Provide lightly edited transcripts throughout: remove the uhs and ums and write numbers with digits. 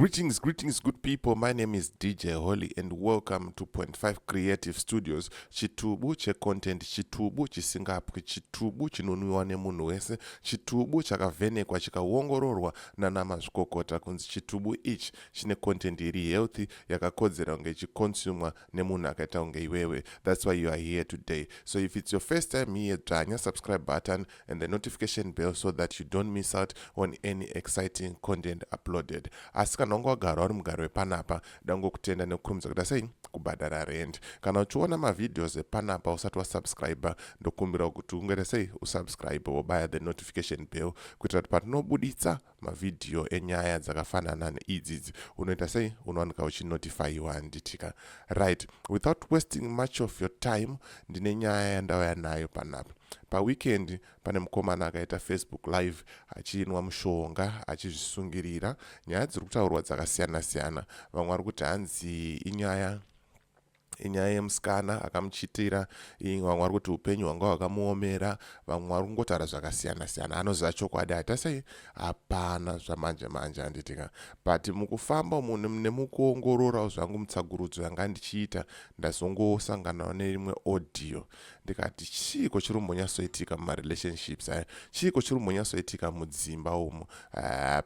Greetings, greetings, good people. My name is DJ Holly and welcome to Point 5 Creative Studios. Chitubu checontent, chitubu chisingapwi, chitubu chinonwiwa nemunhu wese, chitubu chakavhenekwa chikaongororwa nana mazvikokota kunzi chitubu ichi chine content iri healthy, yakakodzera kunge ichiconsumwa nemunhu akaita kunge iwewe. That's why you are here today. So if it's your first time here, dzvanya subscribe button and the notification bell so that you don't miss out on any exciting content uploaded. Asi kana wanga wagara uri mugari wepanapa, dangokutenda nekukurumidza kuita sei kubhadhara rent. Kana uchiona mavideos epanapa usati wasubscribe, ndokumbira kuti ungaita sei usubscribe, wobaya the notification bell kuitira kuti patinobuditsa mavhidhiyo enyaya dzakafanana neidzidzi, unoita sei, unowanika uchinotifyiwa, handitika? Right, without wasting much of your time, ndine nyaya yandauya nayo panapa. Paweekend pane mukomana akaita Facebook Live achinwa mushonga achizvisungirira. Nyaya dziri kutaurwa dzakasiyana-siyana. Vamwe vari kuti hanzi inyaya yemusikana akamuchitira, vamwe vari kuti upenyu hwanga hwakamuomera, vamwe vari kungotaura zvakasiyana-siyana. Anoziva chokwadi haita sei hapana zvamanje manje, handitika? But mukufamba umu nemukuongororawo zvangu, mutsagurudzo yanga ndichiita, ndazongosanganawo nerimwe audio, ndikati, chiiko chiri kumbonyatsoitika mumarelationships aya? Chiiko chiri kumbonyatsoitika mudzimba umu?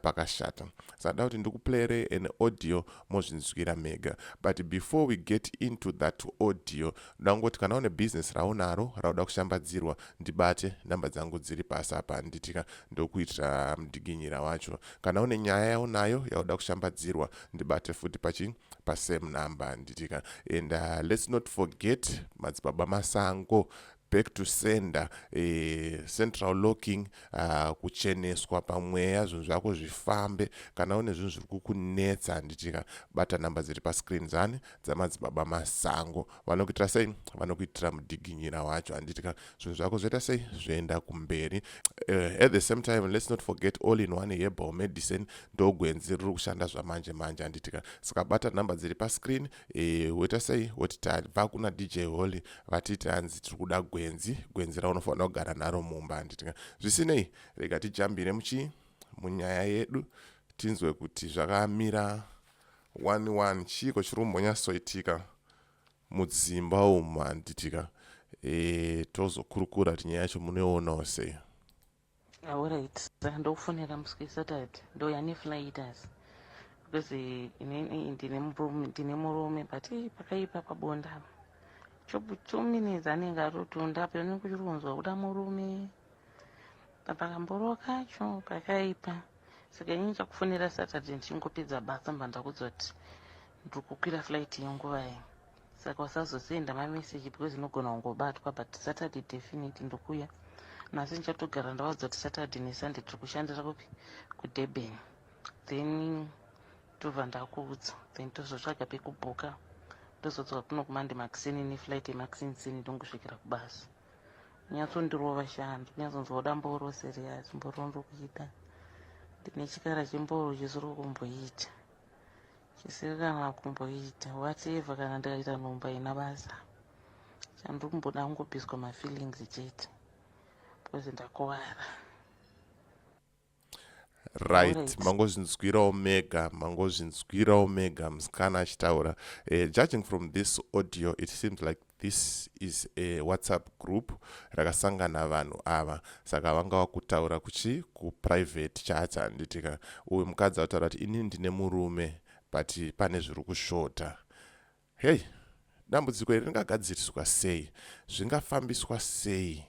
Pakashata. Saka da kuti ndikuplayere an audio mozvinzwira mega. But before we get into that audio, ndangoti kana une business raunaro rauda kushambadzirwa, ndibate, namba dzangu dziri pasi apa, handitika? Ndokuitira mudiginyira wacho. Kana une nyaya yaunayo yauda kushambadzirwa, ndibate futi pachi pasame number, handitika? And let's not forget Madzibaba Masango, back to sender, central locking, kucheneswa pamweya, zvinhu zvako zvifambe. Kana une zvinhu zviri kukunetsa, handitika, bata namba dziri pascreen dzani dzaMadzibaba Masango. Vanokuitira sei? Vanokuitira mudiginyira wacho, handitika? Zvinhu zvako zvoita sei? Zvoenda kumberi. At the same time, let's not forget All in One Herbal Medicine, ndogwenzi riri kushanda zvamanje manje, handitika? Saka bata nhamba dziri pascreen, woita sei, woti tabva kuna DJ Holly, vatiti hanzi tiri kuda gwenzi, gwenzi raunofanira kugara naro mumba, handitika? Zvisinei, rega tijambire muchi munyaya yedu, tinzwe kuti zvakamira 11. Chiiko chiri kumbonyatsoitika mudzimba umu, handitika? Tozokurukura kuti nyaya yacho munoionawo sei. Alright, saka ndokufonera musi weSaturday, ndouya neflight, asi because inini ndine murume, but pakaipa pabonda apa. 2 minutes anenge atotunda apa, unenge uchiri kunzwa kuda murume pakamboro kacho, pakaipa. Saka inini chakufonera Saturday ndichingopedza basa, mba ndakudza kuti ndiri kukwira flight yenguva iyi, saka usazosenda mameseji because inogona kungobatwa. But Saturday definitely ndokuya. Nhasi ndichatogara ndawadza kuti Saturday neSunday tiri kushandira kupi? KuDurban. Then tobva ndakuudza, then tozotsvaga pekubhuka, tozodzoka kuno kuMonday makuseni neflight yemakuseniseni, ndongosvikira kubasa. Nyatsondirova shando, nyatsonzwa kuda mboro serious. Mboro ndokuita, ndine chikara chemboro chisiri kumboita, chisiri kana kumboita whatever. Kana ndikaita nhomba ina basa, chandiri kumboda kungobviswa mafeelings chete because ndakuvara. Right, mangozvinzwirawo mega, mangozvinzwirawo mega musikana achitaura. Judging from this audio, it seems like this is a WhatsApp group rakasangana vanhu ava, saka vanga vakutaura kuchi kuprivate chat, handitika? Uyu mukadzi ataura kuti inini ndine murume, but pane zviri kushota. Hei, dambudziko iri ringagadziriswa sei? Zvingafambiswa sei?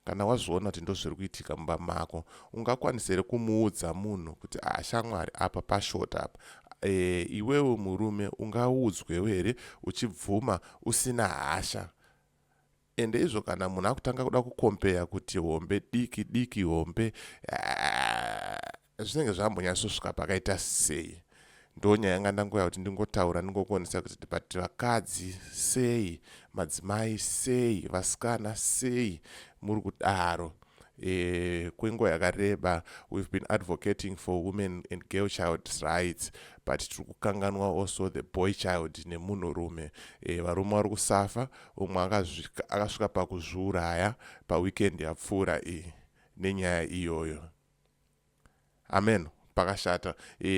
Kana wazviona kuti ndo zviri kuitika mumba mako, ungakwanisa here kumuudza munhu kuti, "Ashamwari, apa pashota apa"? Iwewe murume ungaudzwewo here uchibvuma usina hasha? Ende izvo kana munhu akutanga kuda kukompeya kuti hombe diki diki hombe, zvinenge zvambonyatsosvika pakaita sei? Ndo nyaya yanga ndangoya kuti ndingotaura, ndingokuonesa kuti but vakadzi sei, madzimai sei, vasikana sei muri kudaro? Kwenguva yakareba we've been advocating for women and girl child rights, but tiri kukanganwa also the boy child nemunhurume. Varume vari kusafa. Umwe akasvika pakuzviuraya paweekend yapfuura iyi nenyaya iyoyo. Amen. Pakashata.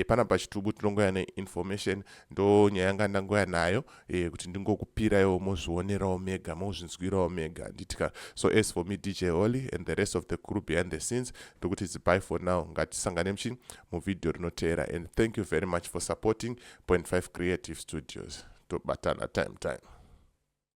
Pana pachitubu tinongoya neinformation. Ndo nyaya yanga ndangoya nayo kuti ndingokupiraiwo, mozvionerawo mega, mozvinzwirawo mega, handitika? So as for me, DJ Holly, and the rest of the crew behind the scenes, ndokuti it's bye for now. Ngatisangane muchi muvhidhiyo rinoteera, and thank you very much for supporting Point 5 Creative Studios. Tobatana time time.